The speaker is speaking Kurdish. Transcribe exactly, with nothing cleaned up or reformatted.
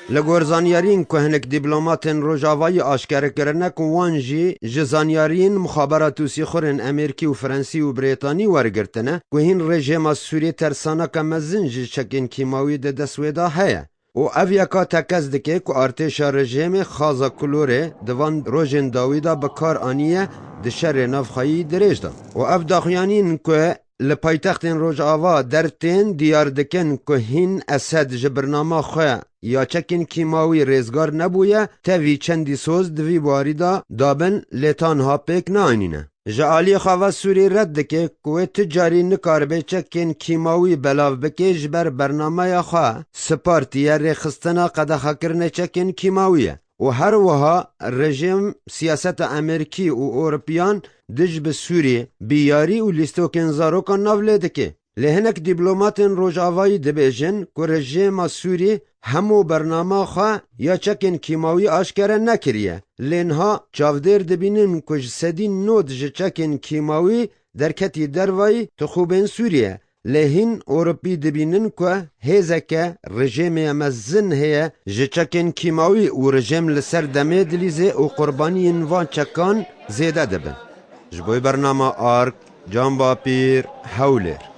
Li gor zanyariyên ku hinek dîplomatên Rojavayî aşkere kirine ku wan jî ji zanyariyên muxaberat û sîxurên Amerîkî û Frensî û Brêtanî wergirtine ku hîn rejêma Sûriyê tersaneke mezin ji çekên kîmawî di dest wê de heye û ev yeka tekez dike ku artêşa rejêmê xaza klorê di van rojên dawî de bi kar aniye di şerê navxweyî dirêj de û ev daxuyaniyên ku li paytextên Rojava dertên diyar dikin ku hîn Esed ji birnama xwe ya çekên kîmawî rêzgar nebûye, tevî çendî soz di vî warî de dabin lê ta niha pêk neanîne. Ji aliyê xwe ve Sûrî red dike ku wê tu carî nikaribe çekên kîmawî belav bike ji ber bernameya xwe spartiye rêxistina qedexekirinê çekên kîmawî ye. û her wiha rejîm siyaseta Amerîkî û Ewropiyan dij bi Sûriyê bi yarî û lîstokên zarokan nav lê dike. Lê hinek dîplomatên Rojavayî dibêjin ku rejîma Sûrî hemû bernama xwe ya çekên kîmawî aşkere nekiriye. Lê niha çavdêr dibînin ku ji sedî nod ji çekên kîmawî derketî dervayî tixûbên Sûriyê. Lê hîn Ewropî dibînin ku hêzeke rejêmê mezin heye ji çekên kîmawî û rejêm li ser demê dilîze û qurbaniyên van çekan zêde dibin. Ji bo bernama Ark, Can Bapîr, Hewlêr.